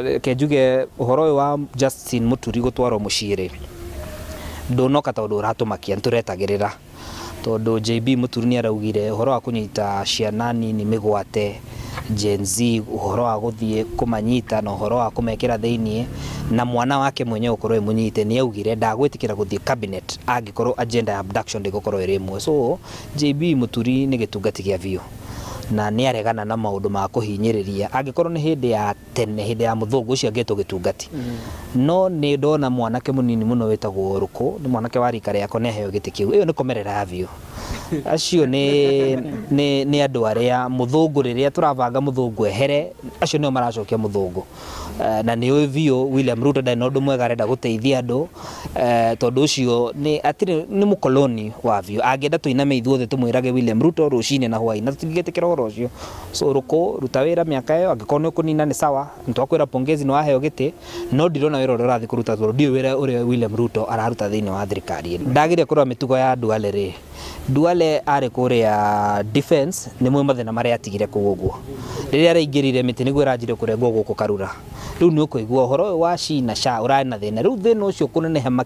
Reke njuge ũhoro ũyũ wa Justin Muturi gũtwarwo mũciĩ rĩ, ndũnoka tondũ ũratũmakia, nĩtũretagĩrĩra tondũ JB Muturi nĩ araugire ũhoro wa kũnyita ciana nini mĩgwate Gen Z, ũhoro wa gũthiĩ kũmanyita na ũhoro wa kũmekĩra thĩiniĩ na mwana wake mwenyewe gũkorwo ĩmũnyite, nĩ augire ndagwĩtĩkĩra gũthiĩ cabinet angĩkorwo agenda ya abduction ndĩgũkorwo ĩrĩ ĩmwe. So JB Muturi nĩ gĩtungati gĩa biũ na nĩ aregana na maũndũ ma kũhinyĩrĩria. Angĩkorwo nĩ hĩndĩ ya tene, hĩndĩ ya mũthũngũ ũcio angĩtwo gĩtungati, no nĩ ndona mwanake mũnini mũno wĩtagwo Rũkũ, nĩ mwanake wa rika rĩakwa, nĩ aheo gĩtĩ kĩu. Ĩyo nĩ komerera ya biũ. Acio nĩ andũ arĩa mũthũngũ, rĩrĩa tũrabanga mũthũngũ ehere, acio nĩo maracokia mũthũngũ. Na nĩ ũĩ biũ William Ruto ndarĩ na ũndũ mwega arenda gũteithia andũ, tondũ ũcio nĩ atirĩ, nĩ mũkoloni wa biũ. Angĩenda tũiname ithuothe tũmwĩrage William Ruto rũcinĩ na hwaĩ, na tũtingĩtĩkĩra ũhoro ũcio. So Rũkũ, ruta wĩra mĩaka ĩyo, angĩkorwo nĩ ũkũnina nĩ sawa, nĩtwakwĩra pongezi nĩ waheo gĩtĩ, no ndirona wĩra ũrĩa ũrathiĩ kũruta tondũ ndiũĩ wĩra ũrĩa William Ruto araruta thĩinĩ wa thirikari ĩno. Ndagĩrĩire kũrora mĩtugo ya Duale rĩ, Duale arĩ kũrĩa defense, nĩ mwĩ mathĩna marĩa atigire kũu ũguo. Rĩrĩa araingĩrire mĩtĩ nĩguo ĩranjire kũrengwo gũkũ Karura. Rĩu nĩ ũkũigua ũhoro ũyũ wa SHI na SHA ũrarĩ na thĩna. Rĩu thĩna ũcio kũneneha makĩria.